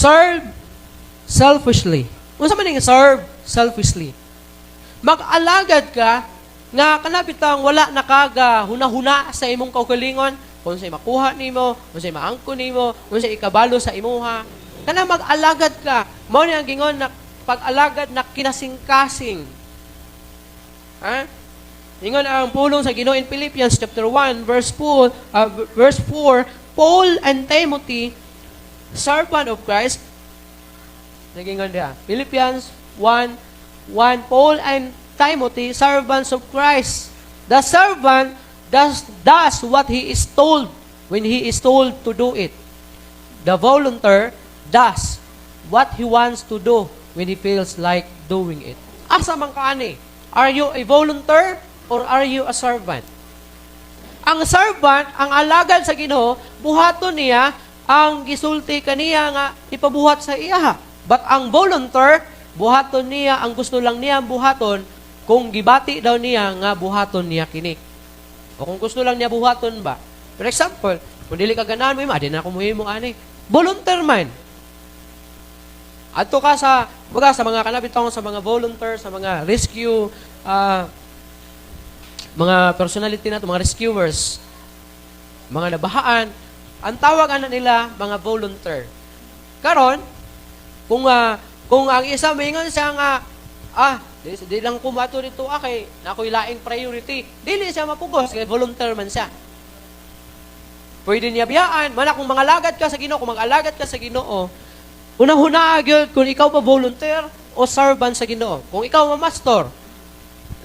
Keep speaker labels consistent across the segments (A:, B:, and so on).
A: Serve selfishly. Unsa man ning serve selfishly? Mag-alagad ka nga kanabitang wala nakaga huna-huna sa imong kaugalingon, kung unsay makuha nimo, kung unsay maangko nimo, kung unsay ikabalo sa imuha. Kana mag-alagad ka. Mao ni ang gingon na pag-alagad na kinasingkasing. Ha? Ingon ang pulong sa Ginoo in Philippians chapter 1 verse 4, verse 4, "Paul and Timothy, servant of Christ." Nagingon diha. Philippians 1:1, "Paul and Timothy, servants of Christ." The servant does what he is told when he is told to do it. The volunteer does what he wants to do when he feels like doing it. Asa man ka ani? Are you a volunteer or are you a servant? Ang servant, ang alagad sa Ginoo, buhaton niya ang gisulti kaniya nga ipabuhat sa iya. But ang volunteer, buhaton niya ang gusto lang niya buhaton kung gibati daw niya nga buhaton niya kini. O kung gusto lang niya buhaton ba. For example, kung dili ka ganahan mo, di na ako muhimo ani. Volunteer man. Adto ka sa baga sa mga kanabitong sa mga volunteer, sa mga rescue mga personality nato, mga rescuers, mga nabahaan, ang tawag ana nila mga volunteer. Karon, kung ang isa maingon siya nga di lang ko mato dito kay na ako'y laing priority. Dili siya mapugos kay volunteer man siya. Pwede niya biyaan, mana kung mangalagad ka sa Ginoo, kung mag-alagad ka sa Ginoo, una-huna gyud kung ikaw pa volunteer o servant sa Ginoo. Kung ikaw ma-mastor,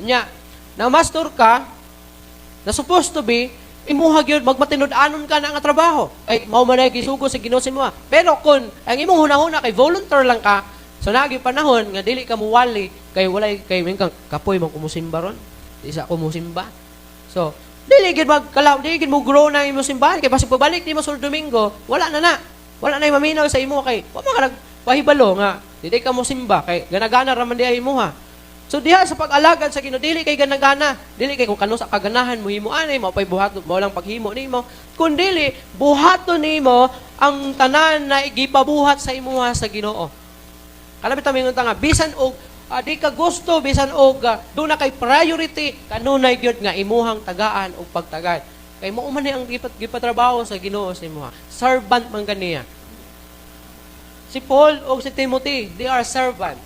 A: nya, na mastor ka, na supposed to be, imuha gyud magmatinud-anon ka na nga trabaho. Ay, mao man ay gisugo sa Ginoo sa imuha. Pero kung ang imong hunahuna kay volunteer lang ka, so naagi panahon nga dili ka muwali kay walay kay kang kapoy man kumusimba ron. Di sa ako musimba. So, dili gid magkalaw, dili gid mo grow na imong simbahan kay basig pabalik nimo sa Domingo, wala na na. Wala na maminaw sa imo kay wa man ka nagpahibalo nga dili ka mo simba kay ganagana ra man diay imuha. So diha sa pag-alagad sa Ginoo, dili kay ganagana, dili kay kung kano sa kaganahan mo himo ani, mao pay buhaton mo lang paghimo nimo. Kun dili buhaton nimo ang tanan na gipabuhat sa imuha sa Ginoo. Kalabit ta mingon ta nga bisan og di ka gusto, bisan og duna kay priority, kanunay gyud nga imuhang tagaan og pagtagad. Kay mao man ni ang gipatrabaho sa Ginoo sa imuha. Servant man kaniya. Si Paul o si Timothy, they are servant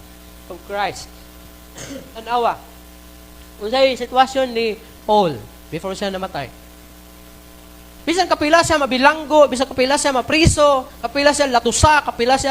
A: of Christ. Tanawa. Unsay sitwasyon ni Paul before siya namatay? Bisan kapila siya mabilanggo, bisan kapila siya mapriso, kapila siya latusa, kapila siya